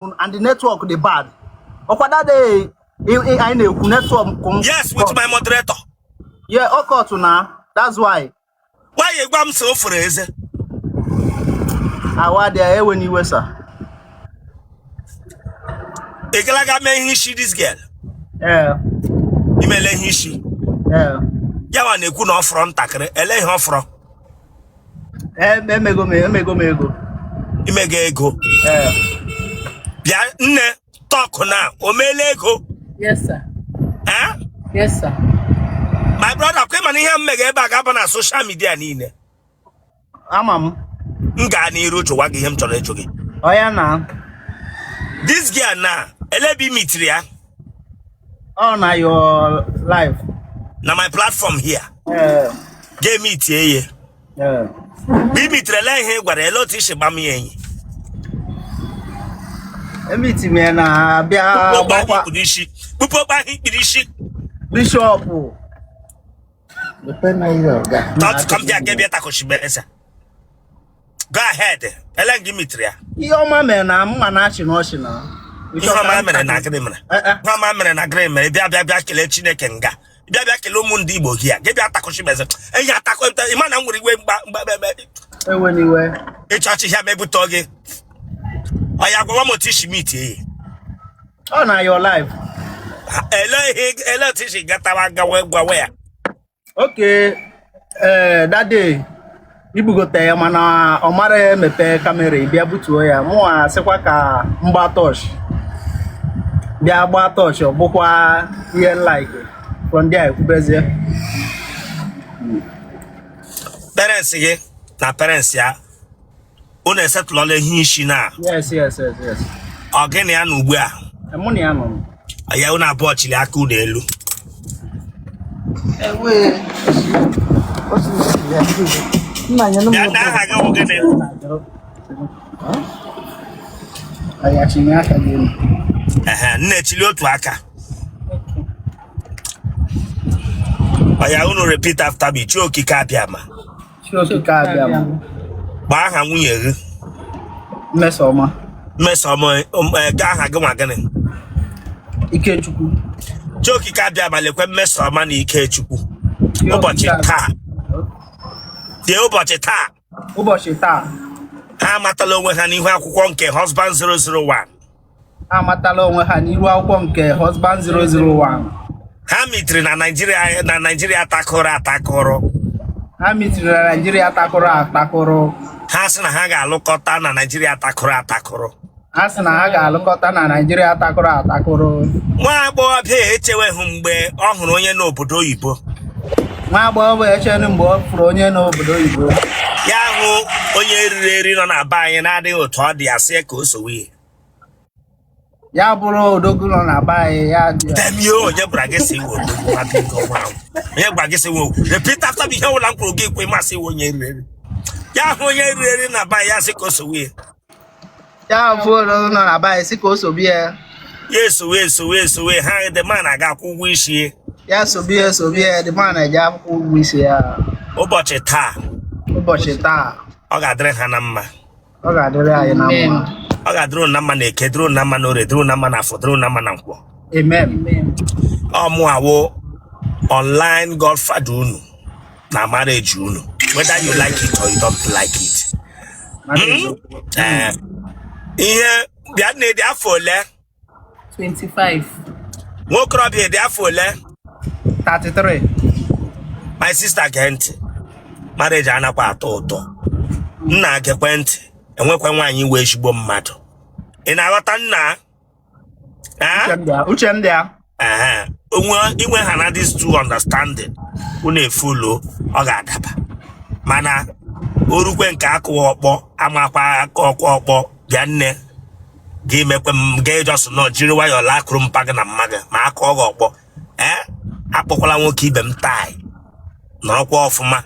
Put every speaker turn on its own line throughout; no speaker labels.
And the network dị bad. Ọkwa that day anyị na-ekwu network m.
Yes, with my moderator.
Yeah, ọ cut na, that's why.
Why you gwa m sị o furu eze?
Awa dị ewe n'iwe, sir.
Ị gara ga mee ihe isi this girl?
Ee.
Imele ihe isi?
Ee.
Ya nwa na-ekwu na ọ fọrọ ntakịrị. Ele ihe ọ fọrọ?
Emego m ego.
Imega ego?
Ee.
Bịa nne, talk na o meela ego?
Yes, sir.
Eh?
Yes, sir.
My brother, kwe mana ihe m mega ebe a ga-aba na social media niile.
Ama m.
M gaa n'iru jụwa gị ihe m chọrọ ịjụ gị.
Ọ ya na.
This girl na ele ebe i meetiri ya?
Ọ na your live.
Na my platform here?
Ee.
Ga-emeetie ya?
Ee.
Mgbe i meetiri, ele ihe ị gwara, ele otu isi gbam ya enyi?
Emeeti m ya na bịa.
Kpụpụ okpu ahụ
gbakwa
ikpuru isi, kpụpụ okpu ahụ ikpuru isi.
Bishop.
Don't come here, get bịa takoshi eze. Go ahead, ele gị meetiri ya?
Ihe ọma mere na mma na-achị na ọchị na
Ihe ọma mere na gịnị mere?
Eh, eh.
Ihe ọma mere na gịnị mere? Bịa, bịa, bịa kelee Chineke nga, bịa, bịa kelee ụmụ ndị Igbo gị ya gị bịa takoshi eze enyi atakọ. Ịma na m nwere iwe mgba mgba
Ewe n'iwe.
Ịchọ ọchị ya mebute gị. Ọ ya gwawa m otu isi meetie ya.
Ọ na your live.
Ele ihe, ele otu isi gatawa gawa gwawa ya?
Okay, ee, that day ibugote ya, mana ọ mara emepe camera. Ị bịa butuo ya, mụ asịkwa ka mgba touch, bịa gbaa touch, ọ bụkwa ihe like from there ekwubezie.
Parents gị na parents ya, unu esetụlọla ihe isi na?
Yes.
Ọ gịnị ya na ugbu a?
Mụ na ya nọ.
Ya unu abụọ chili aka unu elu.
Ewe.
Bịa na aha gị wụ gịnị?
Anyị achinye aka gị elu.
Ehe, nne, chili otu aka. Ọya, unu repeat after me. Chi Okike Abịama.
Chi Okike Abịama.
Gbaa aha nwunye gị.
Mmesoma.
Mmesoma, gaa aha gị nwa gịnị?
Ikechukwu.
Chi Okike Abịama, lekwe Mmesoma na Ikechukwu ụbọchị taa, tie ụbọchị taa.
Ụbọchị taa.
Ha amatala onwe ha n'ihu akwụkwọ nke Husband 001.
Ha amatala onwe ha n'ihu akwụkwọ nke Husband 001.
Ha meetiri na Naijiria, na Naijiria takụrụ atakụrụ.
Ha meetiri na Naijiria takụrụ atakụrụ.
Ha sị na ha ga-alụkọta na Naijiria takụrụ atakụrụ.
Ha sị na ha ga-alụkọta na Naijiria takụrụ atakụrụ.
Nwa agbọghọbịa echeweghị mgbe ọ hụrụ onye n'obodo oyibo.
Nwa agbọghọ echenu mgbe ọ fụrụ onye n'obodo oyibo.
Ya hụ onye eriri eri nọ na be anyị na-adịghị otu ọ dị ya, sị ka o sowe ya.
Ya bụrụ odogwu nọ na be anyị, ya dị ya.
Dem yo, onye gwara gị sị iwe odogwu? Nwa biko, nwa ahụ. Onye gwara gị sị iwe? Repeat after me. Ihe ọbụla m kwuru gị kwe masị iwe onye eriri eri. Ya hụ onye eriri eri na be anyị, ya sị ka o sowe ya.
Ya fụ odogwu nọ na be anyị, sị ka o sobi ya.
Ya esowe, esowe, esowe ha, the man aga akwụ ụgwọ isi ya.
Ya sobi ya, sobi ya, the man eje akwụkwọ ụgwọ isi ya.
Ụbọchị taa.
Ụbọchị taa.
Ọ ga-adịrị ha na mma.
Ọ ga-adịrị anyị na
Amen.
mma.
Ọ ga-adịrị unu na mma na Eke, dịrị unu na mma na Orie, dịrị unu na mma na Afọ, dịrị unu na mma na Nkwọ.
Amen.
Amen.
Ọ mụ awụ online godfather unu na marriage unu, whether you like it or you don't like it.
Mara eziokwu.
Ee, ihe bịa nne, dị afọ ole?
25.
Nwokorobịa dị afọ ole?
33.
My sister, gee ntị, marriage anakwa atọ ụtọ. Nna, gekwe ntị, enwekwa nwaanyị wee ezigbo mmadụ, ị na-aghọta, nna? Ah?
Uche m dị ya, uche m dị ya.
Ehe, onwe inwe ha na these two understanding unu efulo, ọ ga-adaba. Mana orukwe nke akụwa ọkpọ amakwa aka ọkpọ ọkpọ. Bịa nne, gị mekwe m gị just nọ jiri nwayọọ lakụrụ mpa gị na mma gị ma akụọ gị ọkpọ. Ee, akpọkwala nwoke ibe m tai, nọrọkwa ọfụma.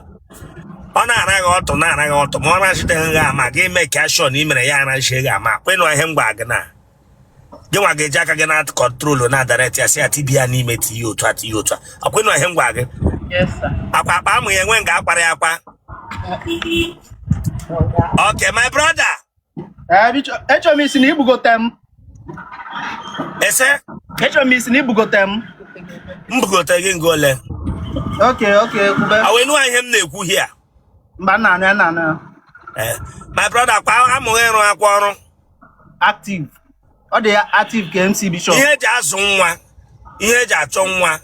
Ọ na-ara gị ọtụ, na-ara gị ọtụ, ma ọ rachiteghị gị ama gị mee ka ashọ na i mere ya arachie gị ama. Kwenụ ihe m gwa gị na gị nwa ga-eji aka gị na control na direct ya, sị ya tibi ya n'ime, tinye otu a, tinye otu a. Akwenụ ihe m gwa gị?
Yes, sir.
Akwa akpa amụ ya enwe nga akwara ya akwa. Okay, my brother.
Ee, biko, echọrọ m isi na ibugote m.
Ese?
Echere m ị sị na i bugote m.
M bugote gị nga ole?
Okay, kwube.
Awa ịnụ ihe m na-ekwu here.
Mba, nna anụ ya, nna anụ ya.
Eh, my brother, kwa amụghị ịrụ akwa ọrụ.
Active. Ọ dị ya active ka MC Bishop.
Ihe eji azụ nwa, ihe eji achọ nwa,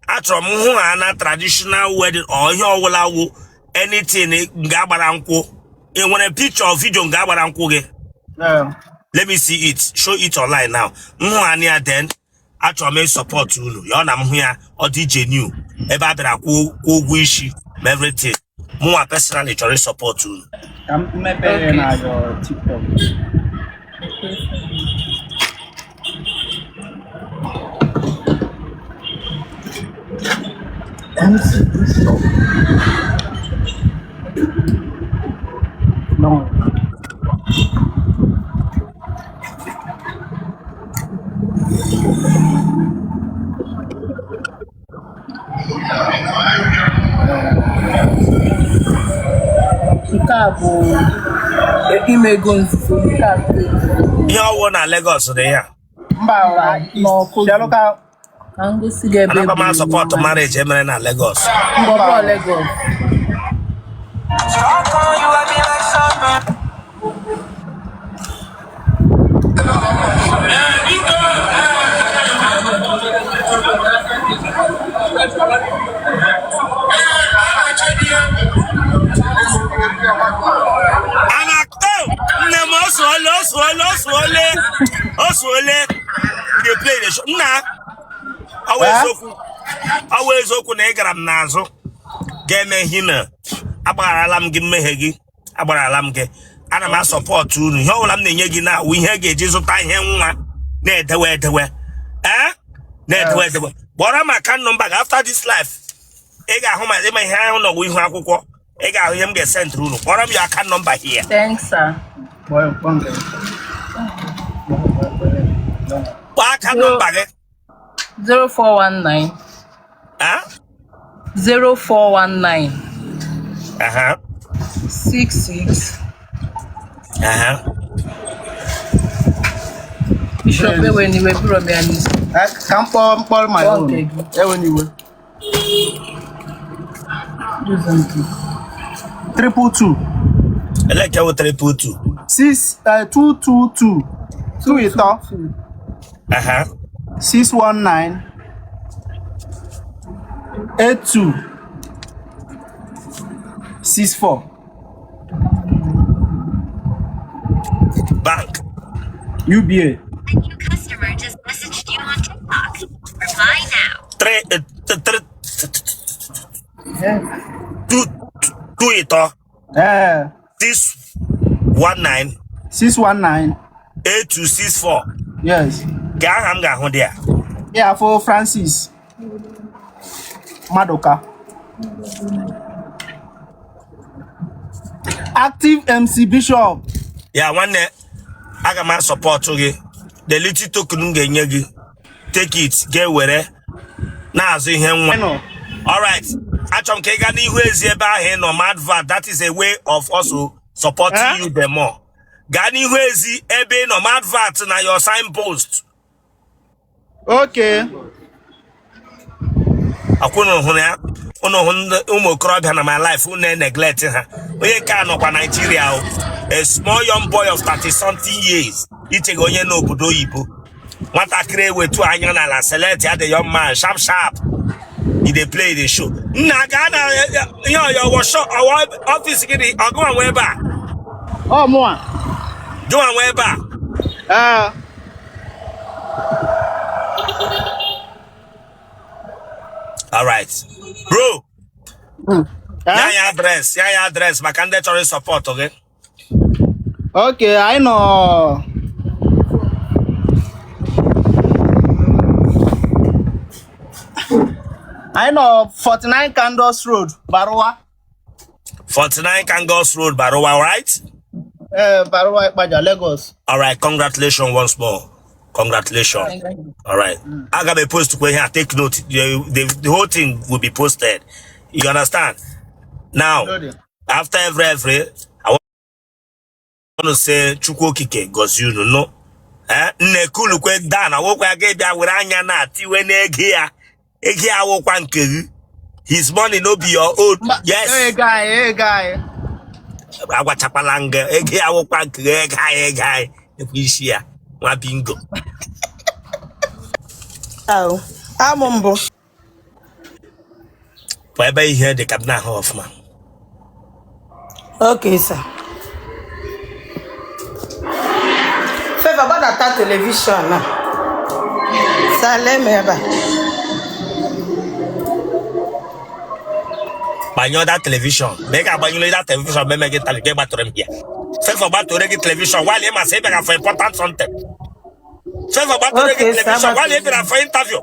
achọrọ m hụ ha na traditional wedding or ihe ọwụla wụ anything nga agbara nkwụ. Ị nwere picture or video nga agbara nkwụ gị?
Yeah.
Let me see it. Show it online now. M hụ ha ya, then achọrọ m ịsupport unu ya. Ọ na m hụ ya, ọ dị genuine, ebe a bịara kwụọ ụgwọ isi ma everything, mụnwa personally chọrọ ịsupport unu.
Ka m mepee na your TikTok. MC Bishop. No.
Nke a bụ ime ego nzuzo, nke a bụ
Ihe ọwụ na Lagos dị ya.
Mba,
n'ọkụ.
Chelụ ka
Ka m gosi gị ebe
Anakwa m
eburu
asupport
mmanya.
marriage emere na Lagos.
Mba, ọ bụghị Lagos.
Ana oh, nne m, osuole, osuole, osuole, osuole. Dey play the show. Nna, ọwụ eziokwu, ọwụ eziokwu na ị gara m n'azụ ga-eme ihe na agbagharala m gị mmehie gị, agbagharala m gị. Ana m asupport unu. Ihe ọbụla m na-enye gị na awụ ihe ga-eji zụta ihe nwa na-edewe edewe, ee, na-edewe edewe. Kpọrọ m account number gị after this live. Ị ga-ahụ ma ịma ihe ahụ nọgwụ ihu akwụkwọ, ị ga-ahụ ihe m ga-esendịrị unu. Kpọrọ m ya account number here.
Thanks, sir.
Kpọọ nke.
Kpọọ account number gị.
0419.
Ah?
0419.
Aha.
66.
Aha.
Bishop, ewe n'iwe, bụrụ m ya n'isi.
Eh, ka m kpọọ mkpọrọ my
Kpọọ
own.
nke gị.
Ewe n'iwe.
Use nke.
222.
Ele nke wụ 222?
Six, 222. Two ịtọ.
Aha.
619 82 64.
Bank?
UBA.
A new customer just messaged you on TikTok. Reply now.
Three, three, two, two ịtọ.
Ee.
619.
619.
8264.
Yes.
Ka aha m ga-ahụ dị ya?
Ya afọ Francis Maduka. Active MC Bishop.
Ya nwanne, aga m asupport gị. The little token m ga-enye gị, take it, ga-ewere na-azụ ihe nwa.
Nọ.
Alright, achọrọ m ka ị gaa n'ihu ezi ebe ahụ ị nọ ma advert. That is a way of also supporting
Eh?
you the more. Gaa n'ihu ezi ebe ị nọ ma advert na your signpost.
Okay.
Akwụnụ hụrụ ya, ụnụ hụ ndị ụmụ okorobịa na my life, unu neglect ha. Onye nke a nọkwa Naijiria o, a small young boy of 30 something years, ichega onye n'obodo oyibo. Nwatakịrị ewetu anya n'ala, select ya, the young man, sharp sharp. E dey play the show. Nna, gaa na ihe ọyọ ọwọ shop, ọwọ office gị dị. Ọgụnwa nwe ebe a?
Ọ mụa.
Gịnwa nwe ebe a?
Ee.
Alright bro.
Eh?
Ya ya address, ya ya address maka ndị chọrọ ịsupport gị.
Okay, anyị nọ 49 Candles Road, Baruwa.
49 Kangos Road, Baruwa, right?
Ee, Baruwa, Ikpaja, Lagos.
All right, congratulations once more. Congratulations.
Thank you.
All right. I got a post where here. Take note. The whole thing will be posted. You understand? Now,
Loading.
after every, I want to say Chukwu Okike gozie unu no. Eh, nne kulukwe down awụkwa gị bịa were anya na-atiwe n'ego ya. Ego ya awụkwa nke gị. His money no be your own.
Mba,
Yes.
ego anyị, ego anyị.
Agwachakwala nga ego ya awụkwa nke gị, ego anyị, ego anyị. Ekwe isi ya nwa bingo.
Ahụ. Amụ mbụ.
Pụ ebe ihe dị ka m na-ahụ ọfụma.
Okay, sir. Favor, gbadata television a. Sir, lee m ebe a.
Gbanyụọ that television. Ma ị ga-agbanyụrụ that television ma eme gị tali gị gbatụrụ m ya. Favor gbatụrụ gị television while ị masị ị bịara for important something. Favor gbatụrụ gị
Okay, sir,
television while ị
agbatuola
bịara
m.
for interview.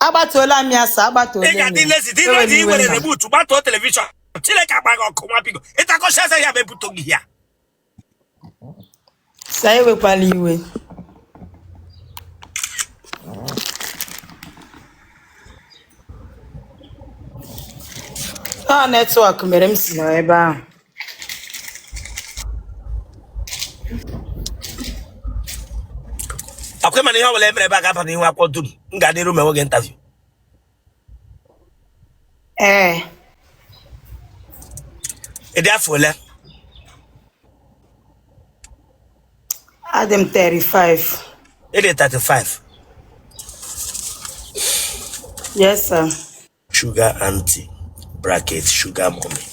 Agbatuola m ya, sir,
Ị
agbatuola m
ga-adị
ya.
lazy dị
Ewela
ready
iwe
iwere
nna.
remote gbatuo television. Chineke agba gị ọkụ nwa biko. Ịtakọcha eze ya ma ebute gị ya.
Sir, ewekwala iwe. Ọ network mere m si nọ ebe ahụ.
Akwa mana ihe ọ bụla e mere ebe a ga-aba n'ihu akwụkwọ dum. M ga n'iru ma enweghị interview.
Ee,
Ị dị afọ ole?
Adị m 35.
Ị dị 35.
Yes, sir.
Sugar auntie bracket sugar mommy.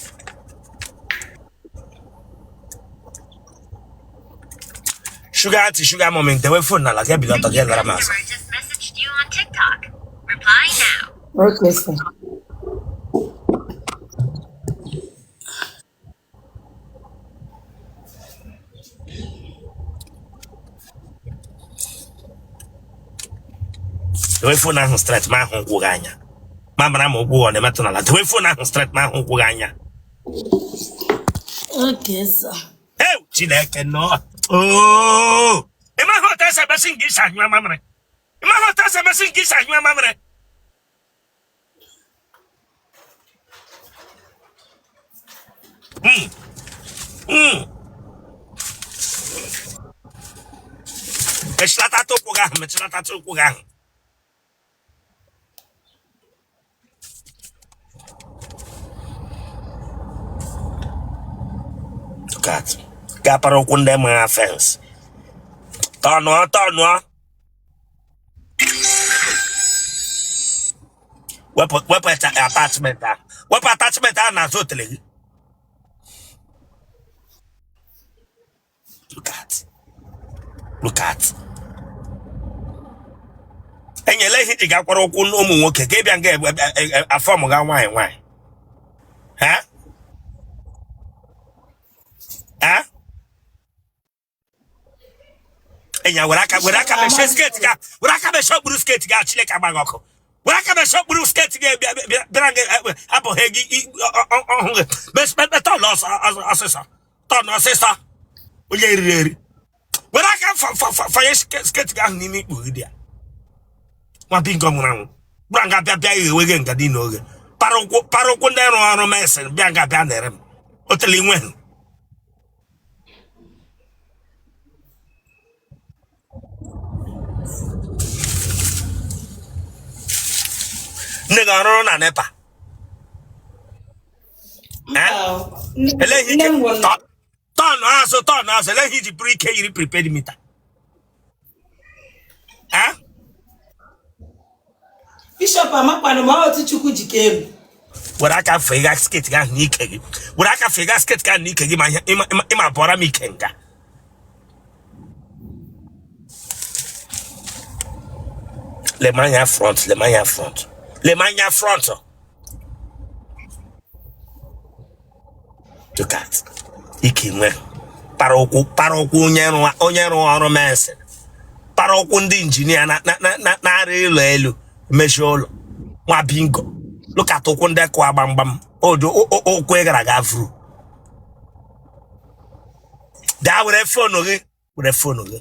Sugar auntie sugar mommy dewe phone n'ala gị ebili ọtọ gị lara m azụ.
Customer just messaged you on TikTok. Reply now.
Okay, sir.
Dewe phone ahụ straight ma ahụ ụkwụ gị anya. Ma mara ma ụkwụ ọ na-emetụ n'ala. Dewe phone ahụ straight ma ahụ ụkwụ gị anya.
Okay, sir.
Hey, Chineke nọ. Oo! Ị maghị otu esi emesi nke isi anyụ mamịrị. Ị maghị otu esi emesi nke isi anyụ mamịrị. Mechilata ụkwụ gị ahụ, mechilata ụkwụ gị ahụ. Look at. Gapara ụkwụ ndị ma fence. Tọnụọ, tọnụọ. Wepụ wepụ attachment ahụ. Wepụ attachment ahụ n'azụ otele gị. Look at. Look at. Enyela ihe iji gakwara ụkwụ ụmụ nwoke ka ị bịa nga afọ m ga nwaanyị nwaanyị. Ha? Ha? Enya were aka were aka mechie skirt ga were aka mechie okpuru skirt ga Chineke agba gị ọkụ. Were aka mechie okpuru skirt ga bịara gị abụghị gị ọhụ gị. Mepeta ụlọ ọsịsọ. Tọn ọsịsọ. Onye eriri eri. Were aka fanye skirt gị ahụ n'ime ikpu gị dị ya. Nwa bingo nwụrụ anwụ. Bụra nga bịa bịa ighewe gị nga dị n'oge. Para ụkwụ ndị rụ ọrụ mason bịa nga bịa nere m. Otele inwe hụ. Nne gị ọ rụrụ na NEPA? Ele ihe ike tọn azụ tọn azụ ele ihe iji bụrụ ike yiri prepaid meter.
Bishop amakwanụ ma otu Chukwu ji kee m.
Were aka fega skirt gị ahụ n'ike gị. Were aka fega skirt gị ahụ n'ike gị ma ịma bọrọ m ike nga. Lemanya front, lemanya front. Lemanya front. Look at. Ike nwe. Para ụkwụ para ụkwụ onye rụ ọrụ mason. Para ụkwụ ndị injinia na-arị ụlọ elu mechie ụlọ. Nwa bingo. Look at ụkwụ ndị kụwa gbamgbam. Odo ụkwụ ị gara aga vuru. Daa were phone gị. Were phone gị.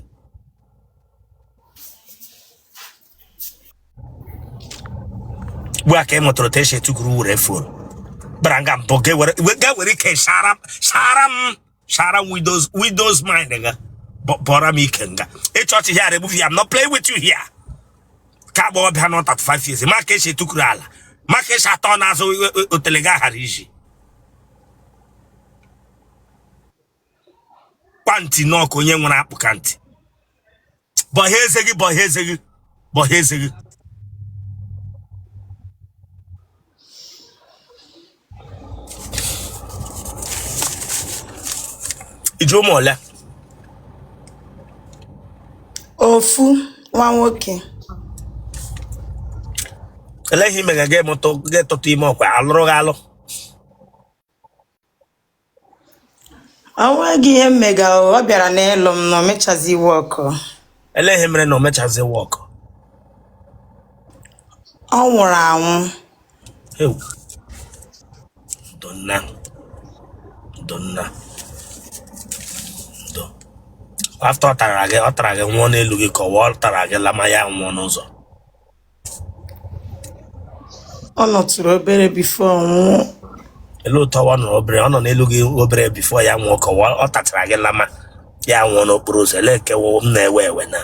Ugbu a ka ị mụtara otu esi etukuru were phone. Bara nga mbụ ga were ike shara m shara m Windows Windows mind gị. Bọrọ m ike nga ịchọchị here, remove here. I'm not playing with you here. Ka agbọghọbịa nọ 35 years ma ka esi etukuru ala ma ka esi atọ n'azụ otele ga ghara iji kwa ntị nọọ ka onye nwere akpụ ka ntị. Bọhee eze gị, bọhee eze gị, bọhee eze gị. I ji ụmụ ole?
Ofu nwa nwoke.
Ele ihe imega gị mụtụ gị tụtụ ime? Ọkwa alụrụ gị alụ?
O nweghị ihe m mega. Ọ bịara n'ịlụ m na o mechazi work.
Ele ihe mere na o mechazi work?
Ọ nwụrụ anwụ.
Ewu. Ndo nna. Ndo nna. Ndo. After ọ tara gị, ọ tara gị nwụọ n'elu gị ka ọ tara gị lama ya nwụọ n'ụzọ?
Ọ nọtụrụ obere before ọ nwụọ.
Ele ụtọ ọ nọrọ obere? Ọ nọ n'elu gị obere before ya nwụọ ka ọ tachara gị lama ya nwụọ n'okporo ụzọ? Ele nke wụ m na-ewe ewe na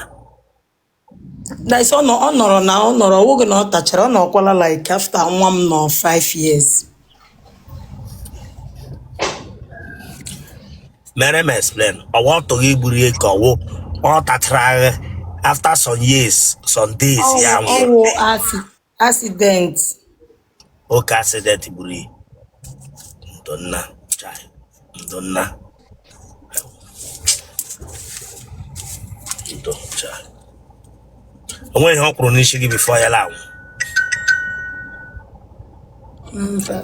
That is, ọ nọrọ na ọ nọrọ, ọ wụghị na ọ tachara, ọ nọkwala like after nwa m nọ 5 years.
Mere m explain, ọwa ọ tụghị gburu ya ka ọwụ ọ tachara gị after some years, some days ya nwụọ?
Ọwụ accident.
Oke accident gburu ya. Ndo nna. Chai. Ndo nna. Ndo. Chai. O nweghị ihe ọ kwuru n'isi gị before ya la anwụ?
Mba.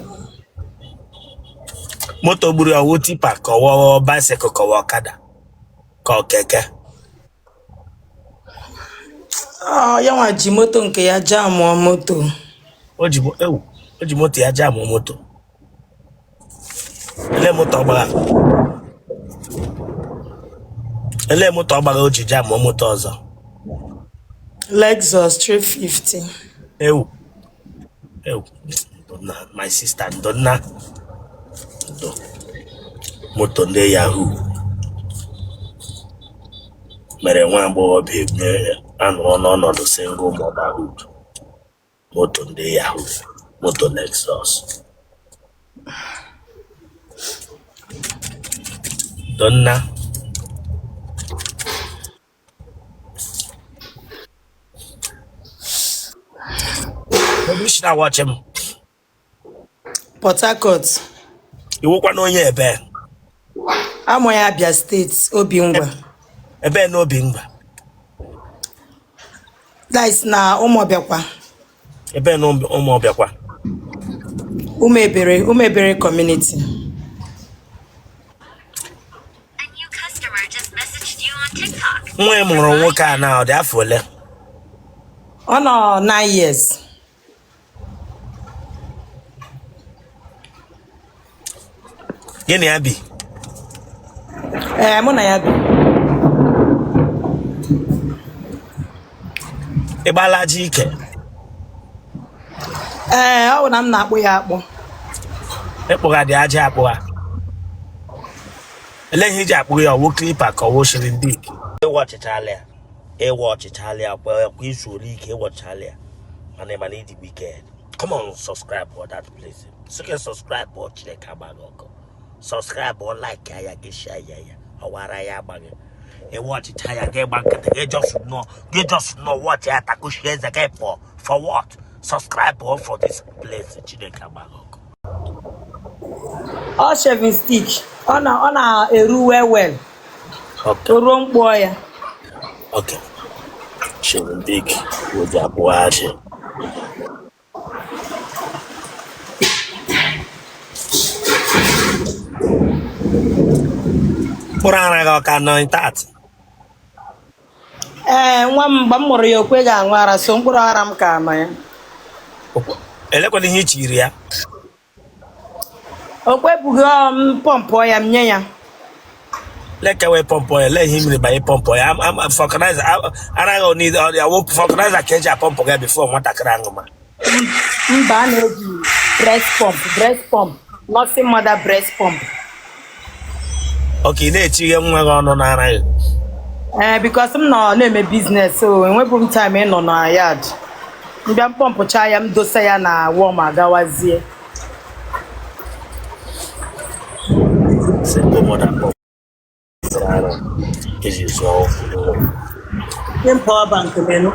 Moto gburu ya, ọwụ tipper ka ọwụ bicycle ka ọwụ ọkada ka ọ keke?
Ọ ya nwa ji moto nke ya jamụọ moto.
O ji ewu, o ji moto ya jamụọ moto. Ele moto ọ gbagha? Ele moto ọ gbagha o ji jamụọ moto ọzọ?
Lexus 350.
Ewu, ewu, ndo nna, my sister, ndo nna, ndo. Moto ndị yahoo mere nwa agbọghọbịa mere anọrọ n'ọnọdụ single motherhood. Moto ndị yahoo, moto Lexus. Ndo nna. Ebe isi na-awatch m?
Port Harcourt.
Ị wụkwa na onye ebe?
Amụ ya Abia State, Obingwa.
Ebe na Obingwa?
That is na Ụmụọbịakwa.
Ebe na Ụmụọbịakwa?
Ụmụebere, Ụmụebere community.
A new customer just messaged you on TikTok.
Nwa ị mụrụ nwoke a na ọ dị afọ ole?
Ọ nọ 9 years.
Gị na ya bi?
Ee, mụ na ya bi.
Ị gbala aja ike?
Ee, ọ bụ na m na-akpụ ya akpụ.
Ịkpụga dị aja akpụgha. Ele ihe iji akpụ ya? Ọwụ clipper ka ọwụ shaving big? Ịwatchịchala ya, ịwatchịchala ya kwa kwa izu ole ike ịwatchịchala ya, mana ịdị wicked. Come on, subscribe for that place. Sị subscribe ọ, Chineke agbaghị ọkụ. Subscribe ọ, like ya, gị share ya, ya ọwara ya agbaghị. Ịwatchịcha ya, gị gba nkịtị, gị just nọ, gị just nọ watch ya, takushie eze gị pụọ. For what? Subscribe ọ for this place. Chineke agbaghị ọkụ.
Ọ shaving stick. Ọ na-eru well well.
Okay.
O ruo mkpụọ ya.
Okay. Shaving big ụjọ abụọ achị. Mkpụrụ ara gị ọ ka nọ intact?
Ee, nwa m, mgbe m mụrụ ya, o kweghị aṅụ ara, so mkpụrụ ara m ka nọ ya.
Elekwana ihe i chiri ya?
O kwebughị, ọ m pọmpụọ ya, m nye ya.
Lekewe pọmpụ ya. Lee ihe mere banye pọmpụ ya. Vulcanizer ara gị ọ vulcanizer ka eji apọmpụ gị before nwatakịrị aṅụma?
Mba, a na-eji breast pump, breast pump, nursing mother breast pump.
Okay, ị na-echighe nwa gị ọnụ n'ara gị?
Ee, because m nọ na-eme business, so enwebụ m time ịnọ na yard. M bịa m pọmpụcha ya, m dosa ya na warm agawazie.
Single mother pọmpụrụ ara eji zụọ nwa.
Nye m power bank menụ.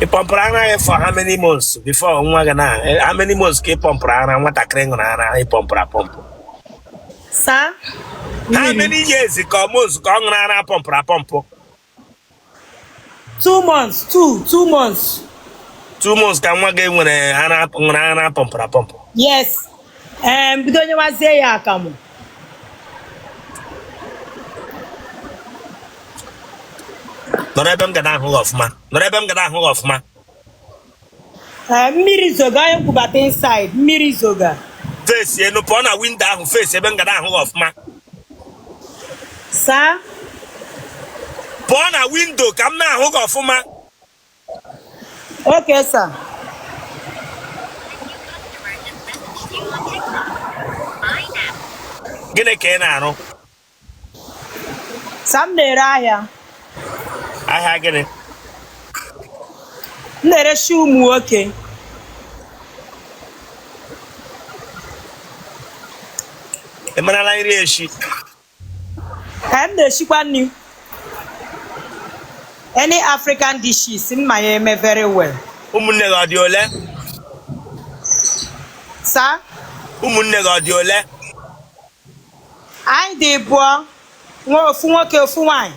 Ị pọmpụrụ ara ya for how many months before nwa gị na how many months ka ị pọmpụrụ ara nwatakịrị ṅụrụ ara ị pọmpụrụ apọmpụ?
Saa.
How
Mmiri.
many years ka ọ months ka ọ ṅụrụ ara pọmpụrụ apọmpụ?
2 months, two months.
2 months ka nwa gị nwere ara ṅụrụ ara pọmpụrụ apọmpụ?
Yes. Ee, bido nyewazie ya akamụ.
Nọrọ ebe m ga na-ahụ gị ọfụma, nọrọ ebe m ga na-ahụ gị ọfụma.
Ee, mmiri zoga, onye kwubata inside mmiri zoga.
Face enu, pụọ na window ahụ, face ebe m ga na-ahụ gị ọfụma.
Saa.
Pụọ na window ka m na-ahụ gị ọfụma.
Okay, sir.
Customer just messaged you on TikTok. Reply now.
Gịnị ka ị na-arụ?
Sa, m na-ere ahịa.
Ahịa gịnị?
M na-ere shi ụmụ nwoke.
Ị marala nri eshi?
Ka m na-eshikwa nri. Any African dishes, m ma ya eme very well.
Ụmụnne gị ọ dị ole?
Sa.
Ụmụnne gị ọ dị ole?
Anyị dị bụọ, nwa ofu nwoke, ofu nwaanyị.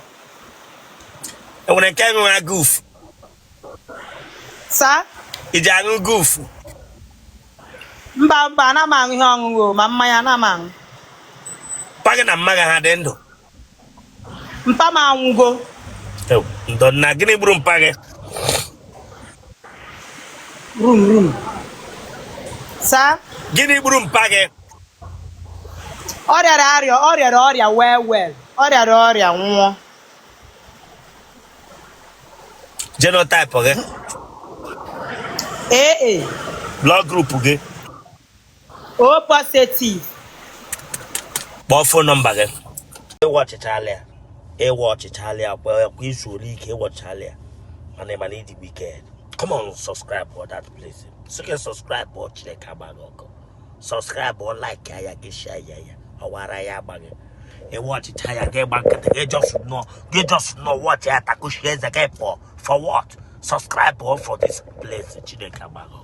Enwere nke ṅụra guf?
Sa.
Iji aṅụ gufu?
Mba, mba, ana m aṅụ ihe ọṅụṅụ o, ma mmanya ana m aṅụ.
Mpa gị na mma gị ha dị ndụ?
Mpa m anwụgo.
Ew, ndo nna. Gịnị gburu mpa gị?
Rum rum. Sa.
Gịnị gburu mpa gị?
Ọ rịara arịa, ọ rịara ọrịa well well. Ọ rịara ọrịa nwụọ.
Genotype gị?
AA.
Blood group gị?
O positive.
Kpọọ phone number gị. Ịwa ọchịchala ya, ịwa ọchịchala ya kwa kwa izu ole ike ịwọchala ya, mana ịma na ịdị wicked. Come on, subscribe for that place. Sị subscribe ọ, Chineke agbaghị ọkụ. Subscribe ọ, like ya gị, share ya, ya ọwara ya agbaghị. Ịwa ọchịcha ya gị gba nkịtị gị, just nọ gị, just nọ watch ya, takushie eze gị pụọ. For what? Subscribe ọ for this place. Chineke agbaghị ọkụ.